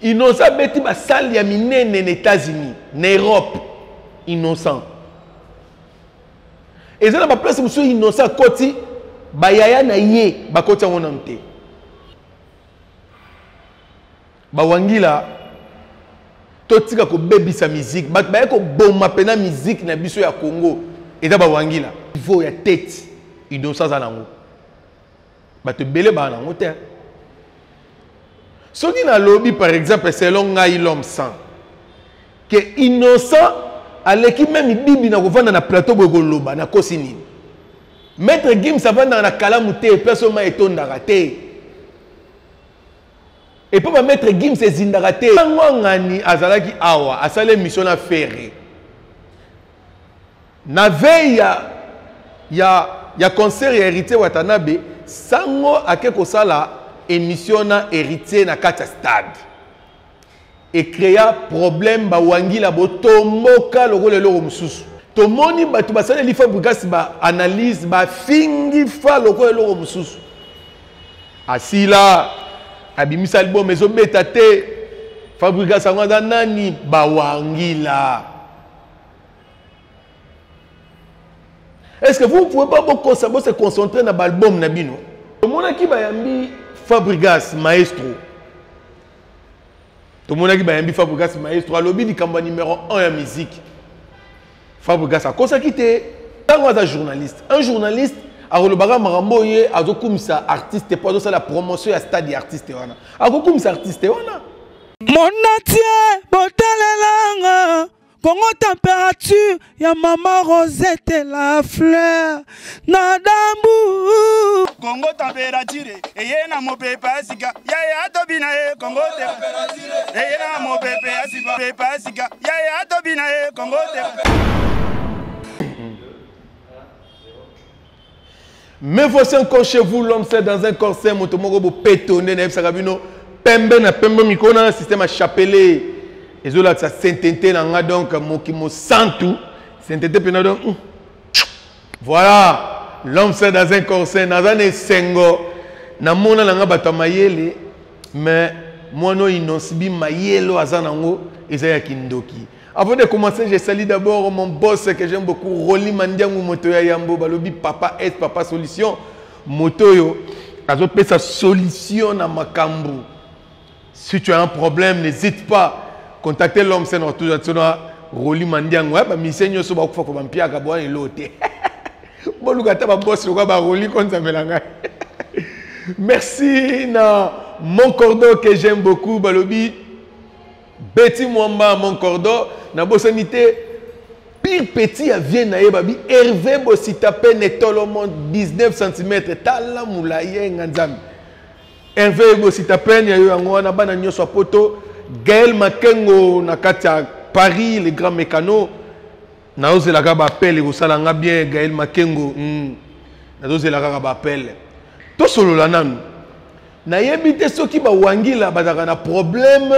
Innocent abeti basale ya minene na États-Unis, na Europe. Innocent eza na baplace mosusu Innocent akoti, bayaya na ye bakoti yango nanu te. Bawangila, totika kobebisa musique. Bato baye koboma mpena musique na biso ya Congo eza bawangila. Niveau ya tete Innocent aza nango, bato ebele baa nango te. Soki nalobi par exemple, selon ngai l'homme sans que Innocent aleki meme bibi na kovanda na plateau boye koloba, nakosi nini? Maître Gims avandaka na kalamu te, place oyo mai etondaka te, epo ba Maître Gims ezindaka te. Ngwangani azalaki awa, asali émission na Ferre na veille ya concert ya Héritier Watanabe. Sango ake kosala émission na Héritier na kati ya stade, ecréa problème. Bawangila botomboka lokola eloko mosusu. Tomoni bato basaleli Fabrigas baanalyse, bafingi fa lokola eloko mosusu. Asila abimisa album ezobeta te. Fabrigas yango aza nani? Bawangila, est-ce que vous ne pouvez pas bokosa bo se concentrer na baalbum na bino? Tomonaki bayambi Fabrigas maestro, tomonaki bayambi Fabrigas maestro, alobi likambo ya numéro 1 ya musique. Fabrigas akosaki te. Ntango aza journaliste, un journaliste akolobaka makambo oyo ye azokumisa artiste mpo azosala promotion ya stade ya artiste wana, akokumisa artiste wana. Monatie botalelanga Congo température ya mama Rosette la fleur na dambu. Congo température eye na mopepe ya sika yaya atobina ye. Congo température eye na mopepe ya sika, pepe ya sika yaya atobina ye. Congo. Mais voici encore chez vous l'homme c'est dans un corset, moto moko bopeto nde nayebisaka bino, pembe na pembe, mikolo na système ya chapelet ezolakisa sainteté na nga, donc moki mosantu, sainteté mpena. Donc voilà, l'homme c'est dans un corset. Naza na esengo, namona na nga bato ya mayele, mais mwana oyo Innoss'B, mayele oyo aza nango eza ya kindoki. Avant de commencer, je salue d'abord mon boss que j'aime beaucoup, Rolly Mandiangu Moto ya Yambo, balobi Papa S, Papa Solution. Moto yo, azopesa solution na makambu. Si tu as un problème, n'hésite pas. Contactez l'homme, c'est notre toujours Rolly Mandiangu. Ba musicien nyoso ba kufa ko ba mpiaka bo elote. Boluka ta ba boss lokola ba Rolly konzamela ngai. Merci na mon cordon que j'aime beaucoup, balobi Betty Mwamba, mon cordon, nabosani te pire petit ya vie na ye, babi Hervé Bosita pene tolomo 19 cm, tala molayi ye nga nzambe. Hervé Bosita pene ya yo yango wana, bana nyonso ya poto, Gaël Makengo na kati ya Paris, le grand mécano, nazozelaka baappel ekosala nga bien. Gaël Makengo, nazozela kaka baappel, tosolola nanu. Nayebi te soki bawangila bazalaka na problème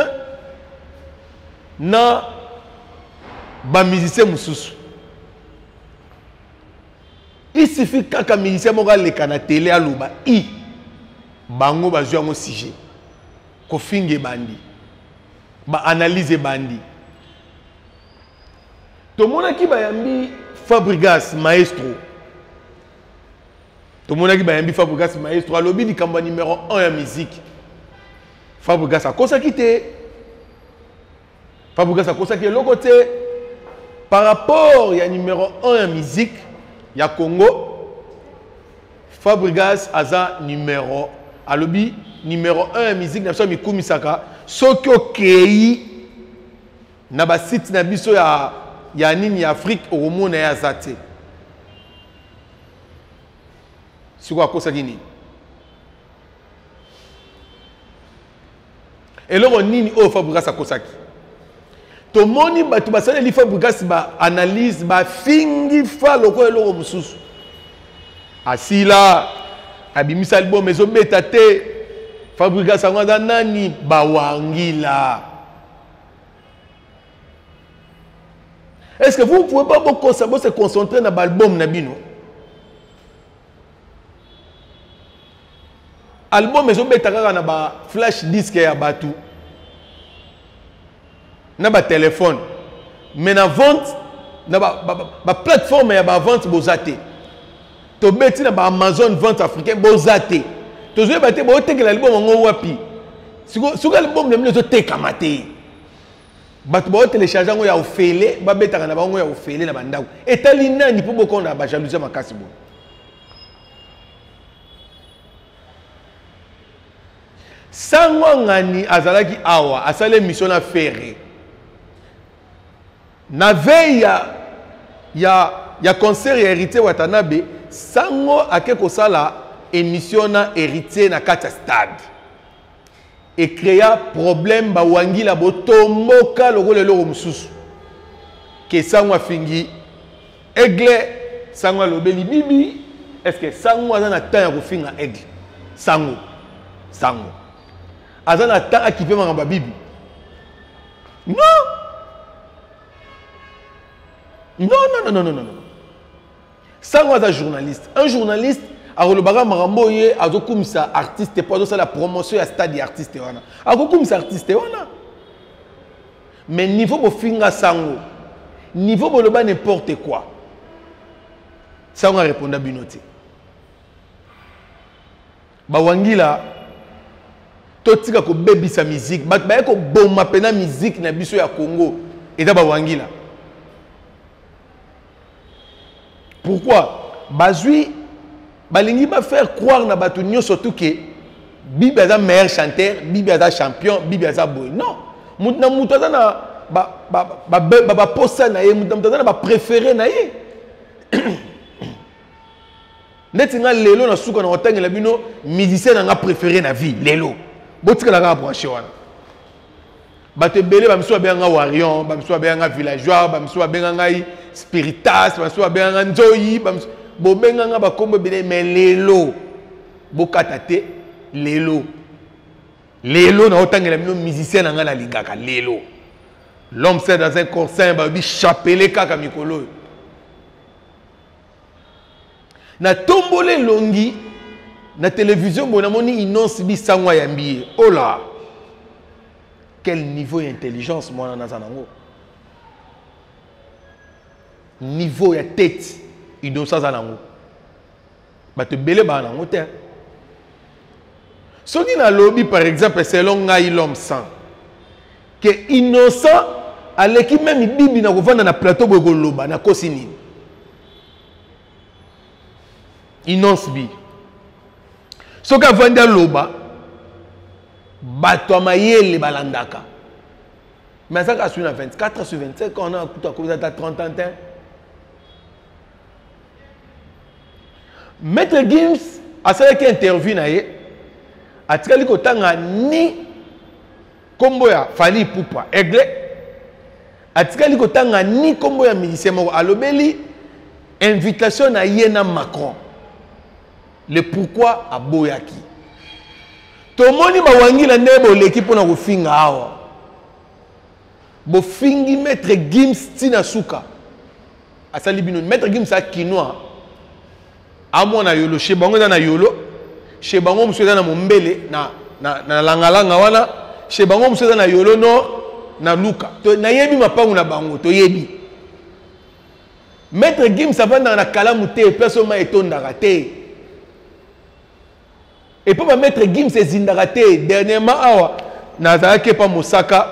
na bamusicien mosusu. Il suffit kaka musicien moko aleka na télé, aloba i bango bazwi yango sujet, kofinga ebandi, baanalyse ebandi. Tomonaki bayambi Fabrigas maestro, tomonaki bayambi Fabrigas maestro, alobi likambo ya numéro 1 ya musique. Fabrigas akosaki te, Fabrigas akosaki eloko te par rapport ya numéro 1 ya musique ya Congo. Fabrigas aza numéro, alobi numéro 1 ya musique na biso, mikumisaka. Soki okei na basite na biso ya nini ya Afrique, okomona ye aza te. Sikoyo akosaki nini? Eloko nini oyo Fabrigas akosaki? Tomoni bato basaleli Fabrigas baanalyse, bafingi fa lokola eloko mosusu. Asila abimisa album ezobeta te. Fabrigas yango aza nani? Bawangila, est-ce que vous ne pouvez pas bokosa bo se concentrer na baalbum na bino? Album ezobeta kaka na ba flash disque ya bato. na ba téléphone mais na vente na ba, ba, ba, ba plateforme ya ba vente boza te tobeti na ba amazon vente africain boza te tozoyeba te botekela album yango wapi soki album na bino ezotekama te bato baotelecharge yango ya ofele babetaka na bango ya ofele na bandako etali nani mpo bokonda bajalousie makasi boye Sango Angani azalaki awa asali émission na Ferre na veille ya, ya, ya concert ya Héritier Watanabe. Sango ake kosala émission na Héritier na kati ya stade ecréa problème, bawangila botomboka lokola eloko mosusu ke Sango afingi Aigle. Sango alobeli bibi. Est ce que Sango aza na temps ya kofinga Aigle? Sango, Sango aza na temps akipe makambo ya bibi? Non, non, non, non, non, non, non. Sango aza journaliste. Un journaliste akolobaka makambo oyo ye azokumisa artiste mpo azosala promotion ya stade ya artiste wana, akokumisa artiste wana. Mais niveau bofinga Sango, niveau boloba n'importe quoi, Sango areponda bino te. Bawangila, totika kobebisa musique. Bato baye koboma mpena musique na biso ya Congo eza bawangila. Pourquoi bazwi balingi bafaire croire na bato nyonso tu ke Bibi aza meilleur chanteur, Bibi aza champion, Bibi aza boye? Non, moto na moto aza na baposa na ye, moto na moto aza na bapréféré na ye. Neti nga lelo na suka na kotangela bino musicien na nga préféré na vie lelo. Botikala kaka branché wana. Bato ebele, bamisusu babenga nga warion, bamisusu babenga nga villageois, bamisusu babenga ngai spiritas, bamisusu babenga nga nzoi, bobenga nga bakombo ebele. Mais lelo bokata te. Lelo, lelo naotangela bino musicien na ngai nalingaka lelo. L'homme c'est dans un corps sain, balobi chapelet kaka mikolo oyo. Natomboli elongi na télévision boye, namoni Inonce bisango ayambi ye. Ola, quel niveau ya intelligence mwana naza nango, niveau ya tête Inonce aza nango, bato ebele baa nango te. Soki nalobi par exemple, selon ngai l'homme sans ke Innocent aleki meme bibi na kovanda na plateau boye koloba, nakosi nini? Inonce bi soki avandi aloba, bato ya mayele balandaka. Mais azaka asui na 24, asui 25 ans, na akuta akomi ata 30 ans te. Maître Gims asalaki interview na ye, atikali kotanga ni nkombo ya Fally Ipupa Aigle, atikali kotanga ni nkombo ya musicien moko. Alobeli invitation na ye na Macron, le pourquoi aboyaki. Tomoni bawangila nde boleki mpona kofinga awa. Bofingi Maître Gims ntina suka asali bino. Maître Gims akinois, amwana yolo. Chez bango eza na yolo, chez bango mosusu eza na mombele na, na, na langalanga wana, chez bango mosusu eza na yolo nord na luka. To, nayebi mapangu na bango, toyebi. Maître Gims avandaka na kalamu te, place oyo mai etondaka te. Epo ba Maître Gims ezindaka te. Dernièrement awa nazalaki epa Mosaka,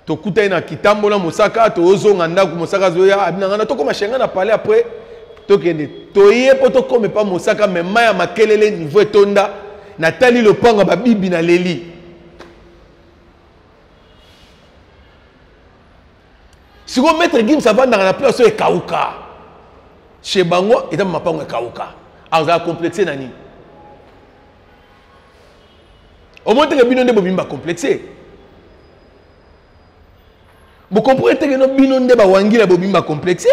tokutani na kitambo na Mosaka, tozonga ndako, Mosaka azoya abina ngana tokóma shenga na palais, après tokende toye mpo tokóma epa Mosaka. Me mai ya makelele niveau etonda, natali lopango babibi na leli. Sikoyo Maître Gims avandaka na place oyo ekauka. Chez bango eza mapango ekauka, azala complexe na nini? Omoni teke bino nde bobimi bacomplexe. Bocomprendre teke no bino nde bawangila bobimi bacomplexe.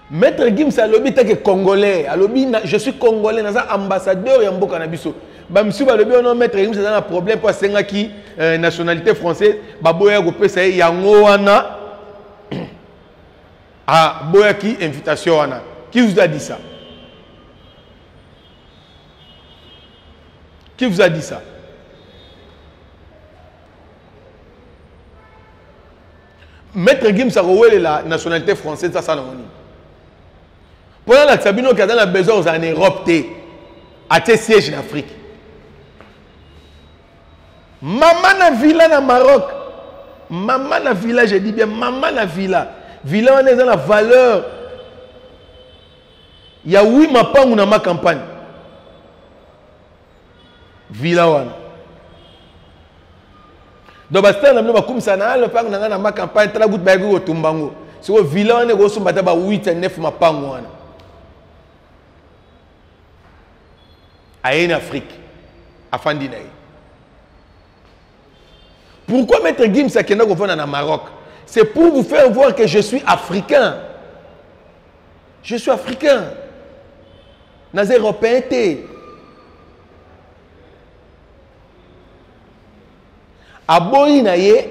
Maître Gims alobi teke congolais, alobi na, je suis congolais, naza ambassadeur ya mboka na biso. Bamisusu balobi ono Maître Gims aza na problème mpo asengaki nationalité française, baboya kopesa ye yango wana, aboyaki invitation wana. Qui vous a dit ça? Qui vous a dit ça? Maître Gims akowelela nationalité française asala yango nini? Mpo nalakisa bino ke aza na besoin kozala na Europe te, atie siège na Afrique. Mama na villa na Maroc, mama na villa, je dis bien mama na villa, villa wana eza na valeur ya 8 mapangu na ma campagne. Villa wana donc bastar na bino bakumisa na lopango na ngai na ma campagne, tala kutu bayaki kotumba yango. Sikoyo villa wana ekosomba ata ba 8 ya 9 mapango wana. Aye na Afrique, afandi na ye. Pourquoi Maître Gims akenda kovanda na Maroc? C'est pour vous faire voir que je suis africain. Je suis africain. Naza européen te. Aboyi na ye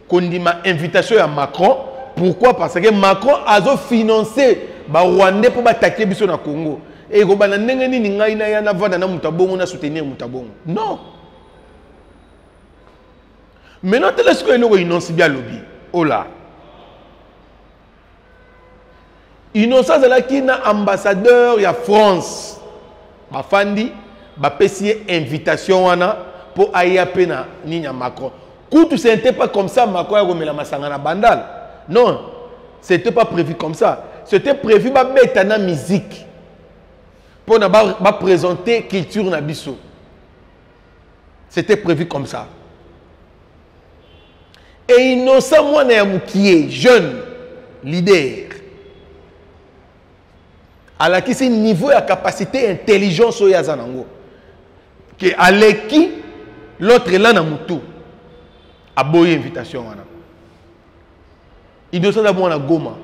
kondima invitation ya Macron. Pourquoi? Parce que Macron azo financer ba Rwandais pour attaquer biso na Congo. Et kobana ndenge nini ngai na ya na vanda na muta bongo na soutenir muta bongo. Non. Maintenant tele ce que eloko Innoss'B alobi. Ola. Innocent azalaki na ambassadeur ya France. Bafandi bapesi ye invitation wana po aya pe na nini ya Macron. Kutu ce n'était pas comme ça Macron ya komela masanga na Bandal. Non, c'était pas prévu comme ça. C'était prévu ba beta na musique. Po na ba présenter culture na biso. C'était prévu comme ça. Et Innocent mwana ya mukie, jeune leader, alakisi niveau ya capacité intelligence oyo aza nango ke aleki l'autre là na mutu aboyi invitation wana. Innocent aza mwana Goma,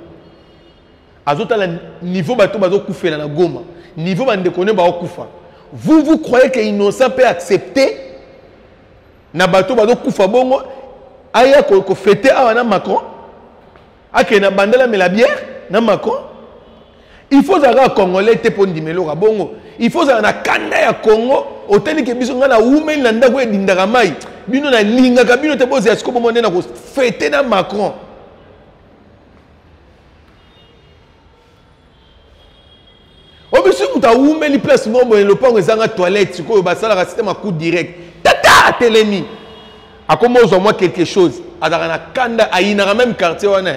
azotala niveau bato bazokufela na Goma, niveau bandeko ne baokufa. Vous, vous croyez que Innocent peut accepter na bato bazokufa bongo aya ko fêter awa na Macron, akende na bandela mela bière na Macron? Il faut zala congolais te po ndimelo ka bongo. Il faut zala na kanda ya Congo, oteli ke biso nga na wumeli na ndako edindaka mai. Bino na lingaka bino te bozi ya sikopo monde na ko fêter na Macron. Obisi mutu awumeli place moko boye lopango ezanga toilette, sikoyo basalaka système à coup direct. Tata atelemi. Akoma ozwa mwa quelque chose. Azalaka na kanda, ayinaka même quartier wana.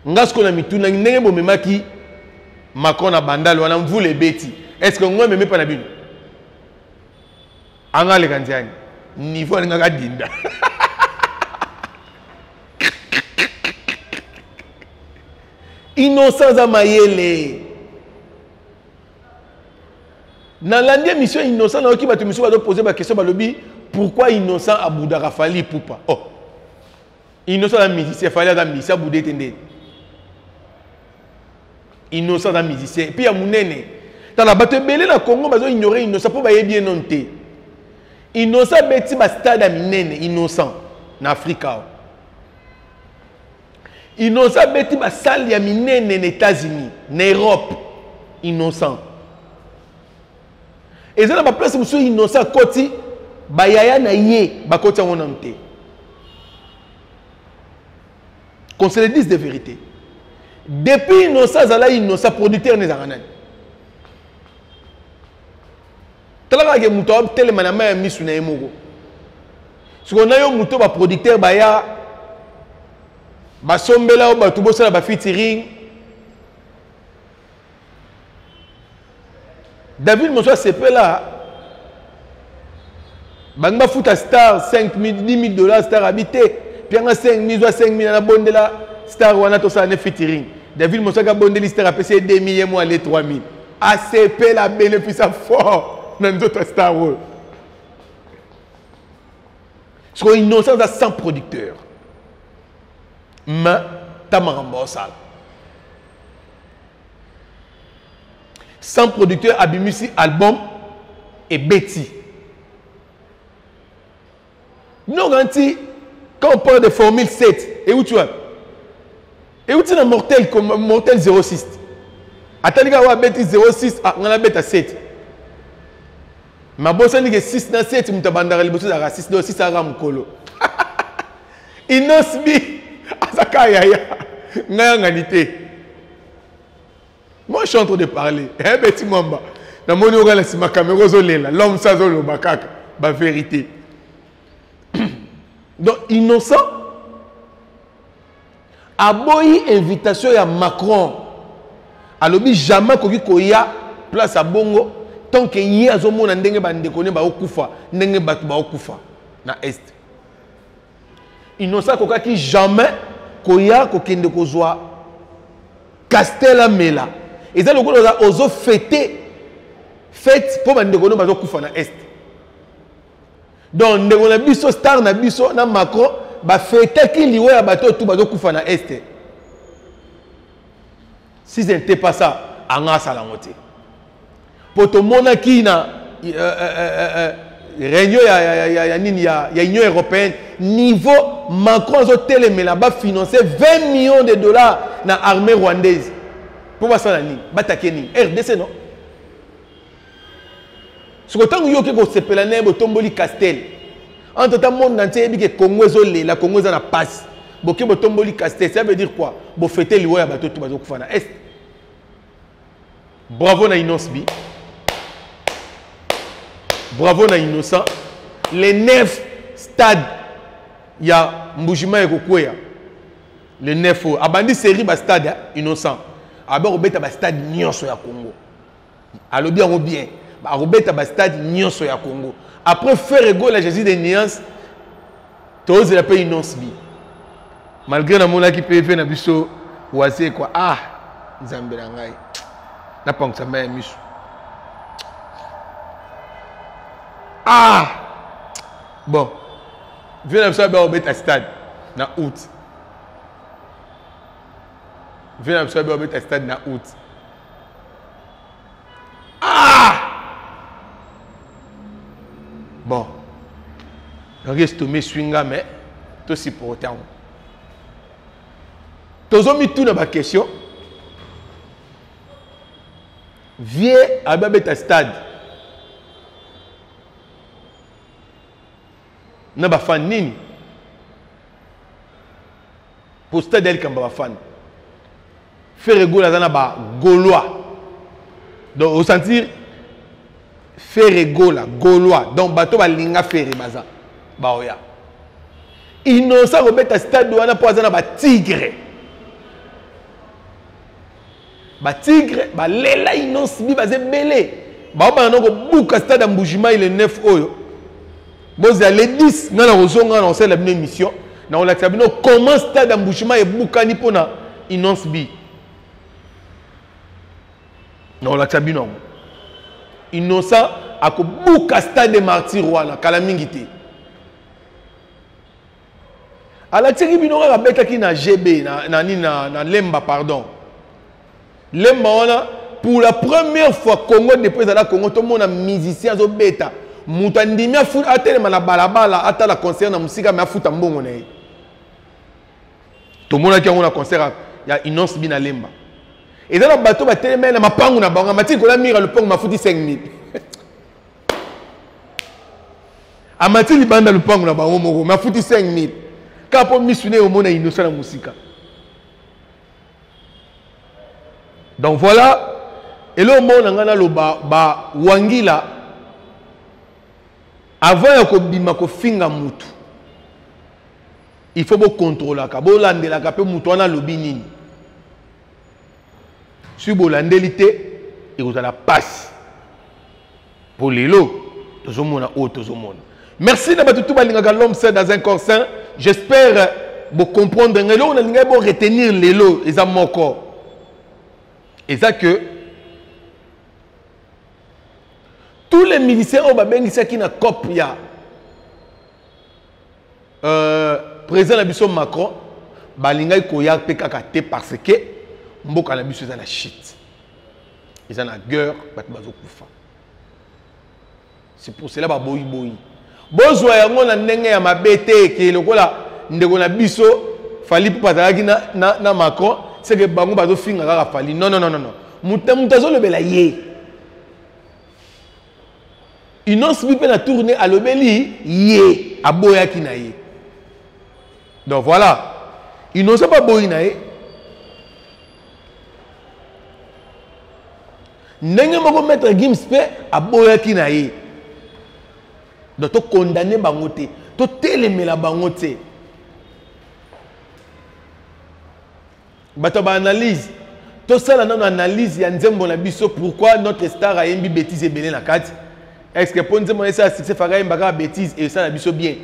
Nga sikoyo na mituna ndenge bomemaki Macron na Bandal wana mvula ebeti. Est-ce que ngombe ememi pa na bino? Anga aleka nziani. Niveau alingaka dinda. Innocent za mayele. Nalandi émission Innocent nayoki bato misusu bazo poser ba question balobi pourquoi Innocent abudaka Fally Ipupa? Oh. Innocent aza musicien, Fally aza musicien, abude te nde. Innocent aza musicien, et puis ya munene. Tala bato ebele na Congo bazo ignorer Innocent po bayebi ye non te. Innocent abeti ba stade ya minene, Innocent na Afrika. Innocent abeti ba salle ya minene na États-Unis, na Europe. Innocent. Eza na ba place mosusu Innocent akoti, ba yaya na ye bakoti yango nanu te. Qu'on se le dise de vérité. Depuis Innocent azala Innocent producteur nezanga nani? Talaka ke moto atelema na mai ya misu na ye moko. Sikoyo na yo moto ba producteur baya basombela yo bato bosala ba featuring. David Mosso asepela bangi bafuta star 5 000, 10 000 dollars, star abi te pianga 5 000, zwa 5 000 na bondela star wana tosala ne featuring. David Mosso akabondeli star apesi ye 2 000, ye mo ale 3 000. Asepela bénéfice fort na nzoto ya star oyo. Sikoyo Innocent aza sans producteur. Mais ta makambo osala. Sans producteur abimisi album et Betty. Non, Ganti, quand on parle de Formule 7, et où tu vas? Et où tu as Mortel, comme Mortel 06? Atali kaka oyo abeti 06, ah, ngai nabeta 7. Mabosani ke 6 na 7 moto abandaka liboso ezalaka 6, donc 6 azalaka mokolo. Innoss'B aza kaka yaya, ngai angani te. Moi, je suis en train de parler. Eh, Betty Mwamba. Namoni oyo na sima caméra ozolela. L'homme ça azoloba kaka ba vérité. Donc Innocent aboyi invitation ya Macron. Alobi jamais akoki koya place ya bongo tant que ye azomona ndenge bandeko ne baokufa, ndenge bato baokufa na Est. Innocent akokaki jamais koya kokende kozwa Castel amela. Eza lokola ozo fêter fête mpo bandeko no bazokufa na Est. Donc ndeko na biso star na biso na Macron bafetaki liwa ya bato oyo tu bazokufa na Est. Si ce n'était pas ça, anga asala yango te. Po tomonaki na réunion ya nini ya Union européenne, niveau Macron azotelemela ba financer 20 millions de dollars na armée rwandaise. Po basala nini? Batake nini? RDC non? Siko ntango yo oke kosepela na ye botomboli Castel. Entre temps monde entier yebi ke Congo ezolela, Congo eza na pasi. Boke botomboli Castel, ça veut dire quoi? Bofete liwa ya bato to bazokufa na Est. Bravo na Innoss'B. Bravo na Innocent. Les 9 stades ya Mbujimayi ekokwea. Les 9 oyo abandi série ba stade ya Innocent. Abe kobeta ba stade nyonso ya Congo. Alobi yango bien. Akobeta ba stade nyonso ya Congo. Après Ferre Gola Jésus de nuance tozela pe Innoss'B. Malgré namonaki PV na biso waze quoi. Ah Nzambe na ngai. Napangisa mai ya miso. Ah bon. Vieux na biso abe obeta stade na août. Vieux na biso abe obeta stade na août. Ah bon. Donc estomac esui nga mais to supporter yango. Tozomituna ba question. Vieux abe abeta stade na ba fan nini? Po stade ya likambo ba fan. Ferre Gola aza na ba Gaulois. Donc au sentir Ferre Gola, Gaulois. Donc bato balinga Ferre baza baoya. Innocent kobeta stade wana po aza na ba tigre. Ba tigre ba lela Innoss'B baza ebele. Ba bana noko buka stade ya Mbujimayi le 9 oyo. Bozala le 10 nga na kozonga na kosala bino émission na kolakisa bino comment stade ya Mbujimayi ebukani mpona Innoss'B. Na kolakisa bino yango. Innocent akobuka stade de martyr wana kala mingi te. Alakisaki bino kaka abetaki na GB na, na nini na, na Lemba pardon. Lemba wana pour la première fois Congo depuis ezala Congo tomona musicien azobeta moto andimi atelema na balabala atala concert na mosika me afuta mbongo na ye. Tomonaki yango na concert ya Innoss'B na Lemba. Eza na bato batelemaki na mapangu na bango, amati likolo ya mur ya lopango mafuti 5000. Amati libanda lopango na bango moko mafuti 5000. Kaka po misu ne omona Innocent na mosika. Donc voilà, eloko moko na ngai naloba ba wangila avant ya kobima kofinga mutu, il faut bokontrolaka, bolandelaka pe mutu wana alobi nini. Soki bolandeli te, ekozala pasi. Po lelo tozomona oyo tozomona. Merci na bato tout balingaka l'homme saint dans un corps saint. J'espère bo comprendre ngai. Eloko nalingai bo retenir lelo eza moko. Eza que tous les miliciens oyo babengisaki na COP ya président na biso Macron balingaki koya pe kaka te parce que mboka na biso eza na shit. Eza na guerre, bato bazokufa. C'est pour cela ba boyi boyi. Bozwa yango na ndenge ya mabe te ke lokola ndeko na biso Fally Ipupa azalaki na Macron, c'est que bango bazofinga kaka Fally. Non, non, non, non, non. Moto na moto azolobela ye. Innoss'B mpe na tourne alobeli ye, aboyaki na ye. Donc voilà, Innoss'B aboyi na ye. Ndenge moko Maître Gims mpe aboyaki na ye. Donc to condamner bango te, to telemela bango te. Bato ba analyse, tosala nano analyse ya nzembo na biso, pourquoi notre star ayembi bêtise ebele na kati. Est-ce que po nzembo na esala succès faka ayemba kaka bêtise et esala biso bien?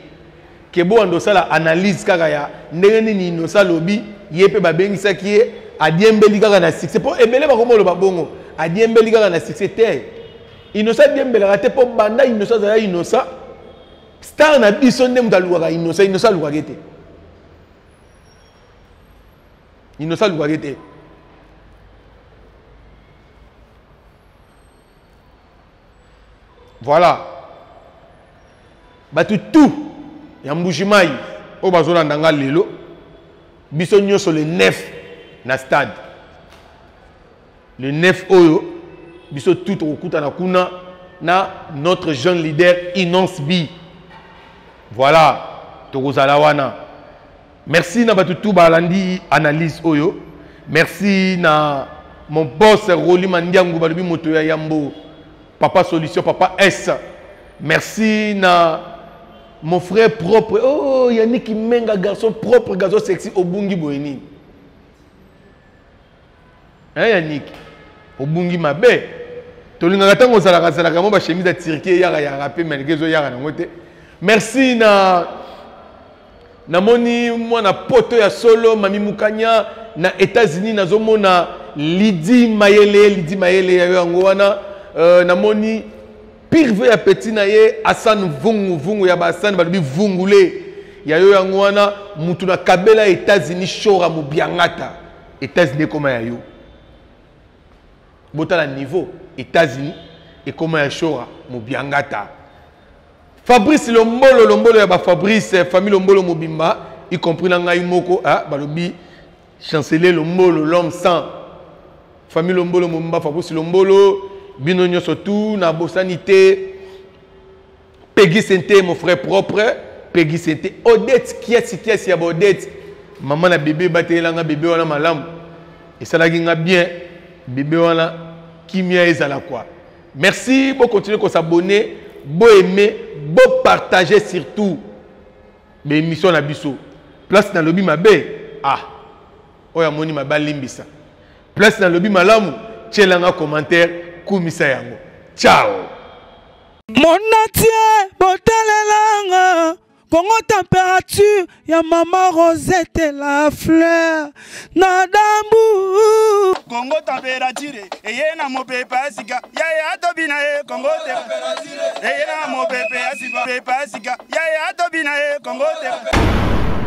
Kebo wando osala analyse kaka ya ndenge nini Innocent alobi, ye pe babengisaki ye, adiembeli kaka na succès. Po ebele bakoma oloba bongo, adiembeli kaka na succès te. Innocent adiembelaka te po banda Innocent azala Innocent, star na biso nde moto alukaka Innocent, Innocent alukaka ye te. Innocent alukaka ye te. Voilà. Bato tout ya Mbujimayi oyo bazolanda nga lelo, biso nyonso le 9 na stade. Le 9 oyo biso tout tokokutana kuna na notre jeune leader Innoss'B. Voilà, tokozala wana. Merci na bato tout balandi analyse oyo. Merci na mon boss Rolly Mandiangu balobi moto ya yambo, papa solution, papa S. Merci na mon frère propre. Oh, Yannick Menga, garçon propre, garçon sexy, obungi boyeni. Hein Yannick, obungi mabe. Tolingaka tango ozalaka zalaka mo ba chemise ya Turquie yaka yaka pe malgré zo yaka nango te. Merci na namoni mwana poto ya solo Mami Mukanya na États-Unis, nazomona Lydie Mayele, Lydie Mayele ya yo yango wana. Namoni pire vœu ya petit na ye Hassan Vungu, Vungu ya ba Hassan balobi Vungule ya yo yango wana, mutu na kabela États-Unis Shora Mubiangata. États-Unis ekoma ya yo. Botala niveau États-Unis ekoma ya Shora Mubiangata. Fabrice Lombolo, Lombolo ya ba Fabrice, famille Lombolo mobimba, y compris na ngai moko, ah, balobi chancelier Lombolo, l'homme sans. Famille Lombolo mobimba, Fabrice Lombolo, bino nyonso tout na bosanité. Peggy Sente, mon frère propre, Peggy Sente, Odette Kiasi Kiasi ya ba Odette, maman na bébé batelanga bébé wana malamu. Esalaki nga bien, bébé wana kimia ezala quoi. Merci, bo continuer ko s'abonner, bo aimer, bo partager surtout les émissions na biso. Place na lobi mabe, ah, oyo amoni mabe alimbisa. Place na lobi malamu, tielanga commentaire, kumisa yango. Ciao. Monatie botalelanga Congo température ya maman Rosette la fleur na dambu. Congo température eye na mopepe ya sika ya ya tobi na ye Congo température eye na mopepe ya sika ya ya tobi na ye Congo température.